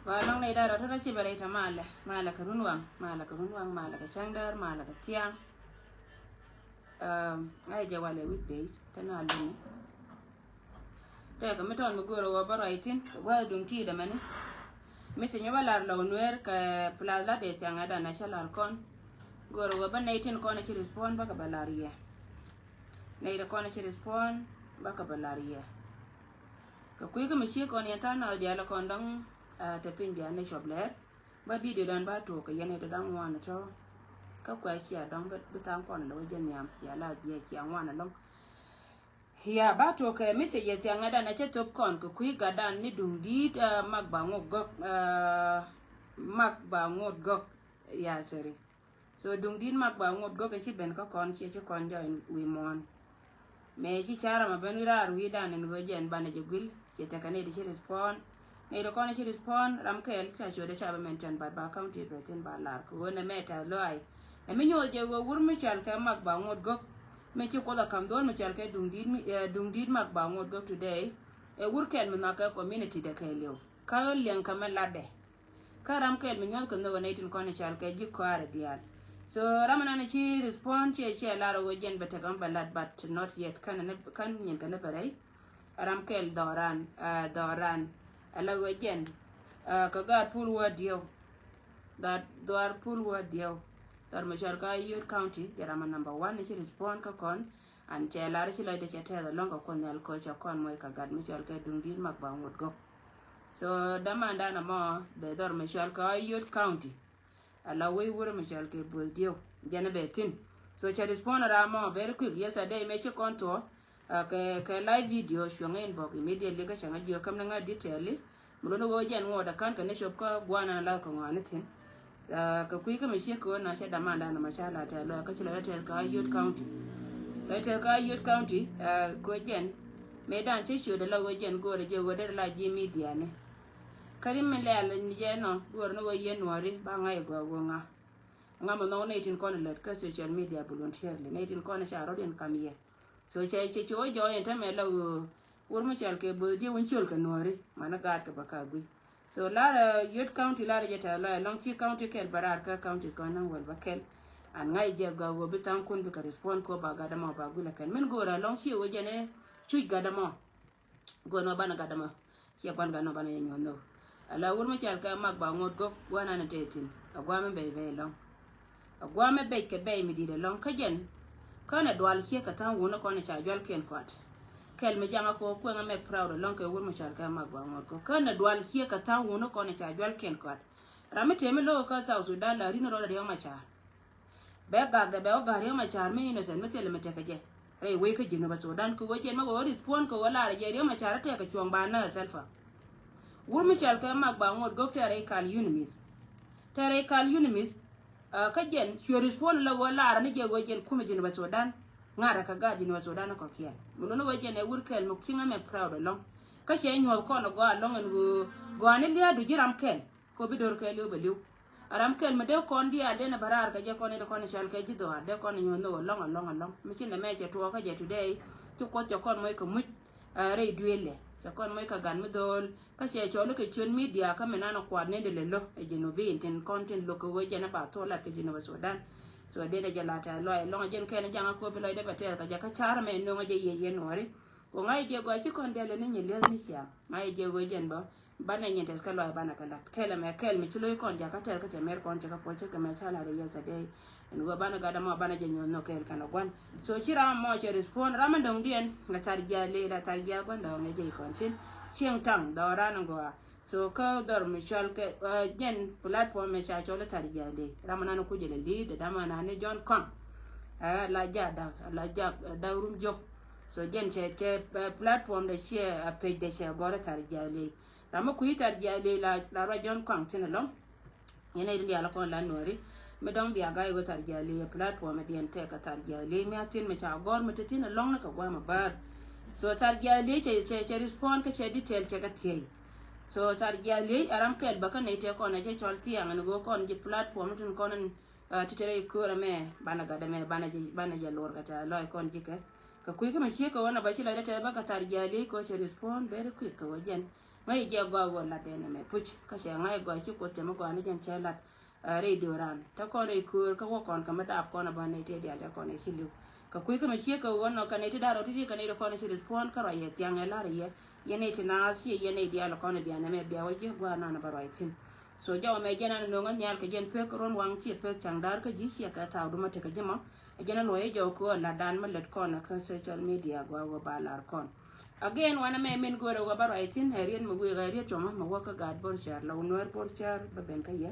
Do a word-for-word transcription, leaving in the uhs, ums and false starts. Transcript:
Wa lɔŋ ni dara tɔtɔ ci bɛ rɛy ta malɛ, malɛ kɛ run waŋ, malɛ kɛ run waŋ, malɛ kɛ cäŋ däär, malɛ kɛ thiaŋ. Ɛ jɛ walɛ weekdays tɛ na luni. Tɛkɛ mi tɔn mi go̱o̱rɛ wä bä ruac thi̱n, wä duŋ ti dämɛni. Mi ci nyɔ bä lar lɔw nueer kɛ plus la dee thiaŋ a dan a cä lar kɔn. Go̱o̱rɛ wä bä nɛy tin kɔn a ci respond bä kɛ bä lar yɛ. Nɛy tin kɔn a ci respond bä kɛ bä lar yɛ. Kɛ kui̱ kä mi ci kɔn yɛn tha̱a̱ŋ na diaal kɔn dɔŋ tɛ piny bia ni cɔp lɛɛr. Bä video dan ba tuɔk kɛ yɛn i̱ dɔ̱da̱ŋ ŋuan tɔ. Kä kuɛ cia dɔ̱ŋ bi tha̱a̱ŋ kɔn lɛ wä jɛ nhiam cia la jiɛ cia ŋuan alɔŋ. Ya ba tuɔk kɛ message yɛ thiaŋ ŋädan a cä thop kɔn kɛ kui̱ gatdan ni duŋ di̱i̱t mak ba ŋot gɔk. Mak ba ŋot gɔk. Ya, sorry. So duŋ di̱i̱t mak ba ŋot gɔk in ci ben kä kɔn ciɛ ci kɔn jɔy wi̱i̱ muɔ̱ɔ̱n. Mëë ci ca ram a ben wi̱i̱ raar wi̱i̱ dan in ɣöö jɛn banɛ jɛ guil ciɛ tekɛ nɛy ti ci respond. Nɛy ti kɔn ci respond ram kɛɛl ca ciötdɛ ca bɛ mention, but ba county bɛ thin ba lar kɛ ɣöö nɛ mɛ tɛth lɔaac. Ɛ mi nyuɔth jɛ ɣöö wur mi cɔal kɛ mak ba ŋot gɔk. Mi ci kuoth a ka̱m dhuɔ̱ɔ̱r mi cɔal kɛ duŋ di̱i̱t mi, eh, duŋ di̱i̱t mak ba ŋot gɔk today. Ɛ wur kɛl mi nhɔakɛ community dɛ kɛɛliw kä liɛŋ kɛ mɛ latdɛ. Kä ram kɛl mi nyuɔth kɛ nhök ɛ nɛy tin kɔn i̱ cɔal kɛ ji̱ kɔaarɛ diaal. So ram ɛnan ci respond ciɛ ciɛ lar ɛ ɣöö jɛn bɛ tekɛ mɛ bɛ lat, but not yet. Kän ni, kän nyin kɛ ni bɛ rɛy. Ram kɛl dhɔran, ah, dhɔran. Ala ɣöö jɛn, ah, kɛ gaat pul wä diɛw. Gaat dhuar pul wä diɛw. Dhɔr mi cɔal kä Ayod County jɛ ram ɛ number one ni ci respond kä kɔn. An cɛ lar ci lɔcdɛ cɛ tɛth ɛlɔ̱ŋ kɛ Kuoth Nhial kɛ cɛ kɔn moc kɛ gat mi cɔal kɛ duŋ di̱i̱t mak ba ŋot gɔk. So dämandan ɛmɔ bɛ dhɔr mi cɔal kɛ Ayod County. Ala wec wurɛ mi cɔal kɛ Both Dieu jɛn bɛ thin. So cɛ respond ram mɔ very quick yesterday mɛ ci kɔn tuɔ, ah, kɛ, kɛ live video cuɛŋ inbox immediately kä cɛ ŋa jiɔ käm ni ŋa detail. Mi luni ɣöö jɛn ŋuɔt a kän kɛ ni cop kä guanan la kɛ ŋɔani thi̱n. Ah, kɛ kui̱ kä mi ciek kɛ ɣöö na cɛ dämandan ma ca la tɛth lɔa kä ci lɔcdä tɛth kä Ayod County. Lɔcdä tɛth kä Ayod County, ah, kɛ ɣöö jɛn mëë dan cä ciötdɛ la ɣöö jɛn go̱o̱rɛ jɛ ɣöö derɛ la ji̱ media ni. Kä ri mi lɛl ni jɛ nɔ go̱o̱rɛ ni ɣöö yɛn nuɔ̱ɔ̱ri ba ŋa̱c ɛ gɔaa ɣöö ŋa. Ŋa mi nhɔk nɛy tin kɔn lät kä social media voluntarily, nɛy tin kɔn ca rɔ̱diɛn kam yɛ. So cɛ cɛ cɛ wä jɔɔc ɛn tämɛ la ɣöö wur mi cɔal kɛ Both Dieu wun ciöl kɛ nuɔ̱ɔ̱ri mani gaat kɛ bä ka gui̱. So lar, eh, Ayod County lar jɛ tɛth lɔaac ɛlɔ̱ŋ ci county kɛl bä raar kä counties kɔn naŋ wäl bä kɛl. An ŋa̱c jɛ gɔaa ɣöö bi tha̱a̱ŋkun bikɛ respond kɛ ɣöö ba gatdä mɔ ba gui̱l ɛ kɛn min go̱o̱rä ɛlɔ̱ŋ ci ɣöö jɛn ɛ cuc gatdä mɔ. Guɔn wä banɛ gatdä mɔ ciɛ guan gatdä mɔ banɛ jɛ nyuɔ̱th nhök. Ala wur mi cɔal kɛ mak ba ŋot gɔk guanan ɛ tɛth thi̱n a guamɛ bɛc bɛc ɛlɔ̱ŋ. A guamɛ bɛc kɛ bɛc mi di̱i̱t ɛlɔ̱ŋ kä jɛn. Känɛ dual ciek kɛ tha̱a̱ŋ wuni kɔn ca jualkiɛn kɔat. Kɛl mi jaŋä kɛ ɣöö kueŋä mɛ proud ɛlɔ̱ŋ kɛ wur mi cɔal kɛ mak ba ŋot gɔk. Känɛ dual ciek kɛ tha̱a̱ŋ wuni kɔn ca jualkiɛn kɔat. Ram mi tëë mi lo̱k kä South Sudan la ri̱n rɔɔdɛ Riek Machar. Bɛ gakdɛ bɛ wä ga̱r Riek Machar mi innocent mi thilɛ mi tekɛ jɛ rɛy wec kä Jinubä Sudan kɛ ɣöö jɛn mi wä respond kɛ ɣöö lar jɛ Riek Machar tekɛ cuɔ̱ŋ ba nä Salva. Wur mi cɔal kɛ mak ba ŋot gɔk tɛrɛ i̱ kal UNMISS. Tɛrɛ i̱ kal UNMISS, ah, kä jɛn cuɛ respond la ɣöö lar ni jɛ ɣöö jɛn kumɛ Jinubä Sudan. Ŋa̱rä kɛ gaat Jinubä Sudan kɔ̱kiɛn mi luni ɣöö jɛn ɛ wur kɛl mi ki̱ŋä mɛ proud ɛlɔ̱ŋ. Kä cɛ nyuɔ̱th kɔn ɛ gɔaa ɛlɔ̱ŋ ɛn ɣöö gɔaa ni lia̱a̱du ji̱ ram kɛl. Kɛ ɣöö bi do̱r kɛ li̱w bɛ li̱w. A ram kɛl mi dee kɔn diaal dee ni bä raar kɛ jɛ kɔn i̱ dee kɔn i̱ cɔal kɛ ji̱ dhɔaar dee kɔn i̱ nyuɔ̱th ni wä lɔ̱ŋ alɔ̱ŋ alɔ̱ŋ. Mi ci nɛmɛ cɛ tuɔɔkä jɛ today. Ci Kuoth cɛ kɔn moc kɛ muc, ah, rɛy duëëlɛ. Cɛ kɔn moc kɛ gan mi dho̱o̱l. Kä cɛ cɔl i̱ kɛ ciöt media kä mi nan kuat ni di lɛ lo̱ ɛ Jinubin tin kɔn tin lo̱k kɛ ɣöö jɛn i̱ ba thok lat kɛ Jinubä Sudan. So dee ni jɛ lat tɛth lɔaac ɛlɔ̱ŋ ɛ jɛn kɛn i̱ jaŋä kɛ ɣöö bi lɔcdɛ bɛ tɛth kɛ jɛ kä car mɛ no̱o̱ŋä jɛ yiëë yɛn nuɔ̱ɔ̱ri. Ku ŋa̱c jɛ gɔaa ci kɔn diaal ni nyin lia̱th ni ciaŋ. Ŋa̱c jɛ gɔaa jɛn bä. Banɛ nyin tɛth kä lɔaac banɛ kɛ lat. Kɛl ɛmɛ kɛl mi ci lo̱c kɔn jakä tɛth kä cɛ mɛr kɔn cɛ kä puɔ̱c cä kɛ mɛ ca lat ɛ yesterday. Ɛn ɣöö banɛ gatdä mɔ banɛ jɛ nyuɔ̱th nhök kɛɛl kɛn ɛ gua̱n. So ci ram mɔ cɛ respond ram mi dɔ̱ŋdiɛn. Ŋa thar jiath ley la thar jiath gua̱n dɔ̱ŋ ɛ jɛ kɔn thi̱n. Cieŋ taŋ dhɔran gɔaa. So kä dhɔr mi cɔal kɛ, ah, jɛn platform mi ca cɔl i̱ thar jiath ley. Ram mi nan kuc ilɛ li̱i̱t dɛ dama nan ni John Kɔaŋ. Ah, la jak dak, la jak, ah, dak rum jok. So jɛn cɛ, cɛ, ah, platform dɛ ciɛ, ah, page dɛ cɛ gɔr i̱ thar jiath ley. Ram mi kui̱ thar jiath ley la, la ruac John Kɔaŋ thi̱n ɛlɔ̱ŋ. Yɛn ɛ diaal kɔn la nuɔri. Mi dɔ̱ŋ bia ga̱a̱c wä thar jiath ley ɛ platform ɛ diɛn tɛk kɛ thar jiath ley mi a thi̱n mi ca gɔr mi te thi̱n ɛlɔ̱ŋ ni kɛ gua̱a̱m ɛ bäär. So thar jiath ley cɛ, cɛ, cɛ respond kä cɛ detail cɛ kɛ thiey. So thar jiath ley a ram kɛl bä kä nɛy tëë kɔn a cɛ cɔl thiaŋ ɛn ɣöö kɔn ji̱ platform tin kɔn ɛn, ah, ti te rɛy köör ɛmɛ banɛ gat ɛmɛ banɛ jɛ, banɛ jɛ luɔr kɛ tɛth lɔaac kɔn ji̱ kɛ. Kɛ kui̱ kä mi ciek kɛ wä na bä ci lɔcdä tɛth bä kɛ thar jiath ley kɛ wä cɛ respond very quick kɛ wä jɛn. Ŋäc jɛ gɔaa ɣöö lat dɛn ɛmɛ puc kä cɛ ŋa̱c gɔaa ci Kuoth cɛ mi gɔaa ni jɛn cɛ lat. Ɛ, radio ran te kɔn i̱ köör kä wä kɔn kɛ mi daap kɔn ɛ bä nɛy tëë diaal te kɔn ɛ ci li̱w. Kɛ kui̱ kä mi ciek kɛ ɣöö nɔ kɛ nɛy ti da̱r ɔ ti̱ti̱ kɛ nɛy ti kɔn ɛ ci rit puɔ̱n kä ruac yɛ thiaŋ ɛ la̱r ɛ yɛ. Yɛn nɛy ti naath ci yɛn nɛy diaal ɛ kɔn ɛ bian ɛmɛ bia wä ji̱ gua̱a̱r nan ɛ bä ruac thi̱n. So jɔw ɛmɛ jɛn an no̱o̱ŋ ɛ nhial kɛ jɛn pek ruɔ̱n waŋ ci ɛ pek caŋ da̱r kä ji̱ ciɛ kɛ thaak dumä tekɛ ji̱ mɔ. Ɛ jɛn ɛ luɔ̱c ɛ jɔw kɛ ɣöö lat dan mi lät kɔn ɛ kä social media gua̱a̱r ɣöö ba lar kɔn. Again wanɛ mɛ min go̱o̱rɛ wä bä ruac thi̱n ɛ riet mi wëë ɣä riet cuɔmä mi wä kä gaat Borcɛr la wä Nuɛɛr Borcɛr bä ben kä yɛ.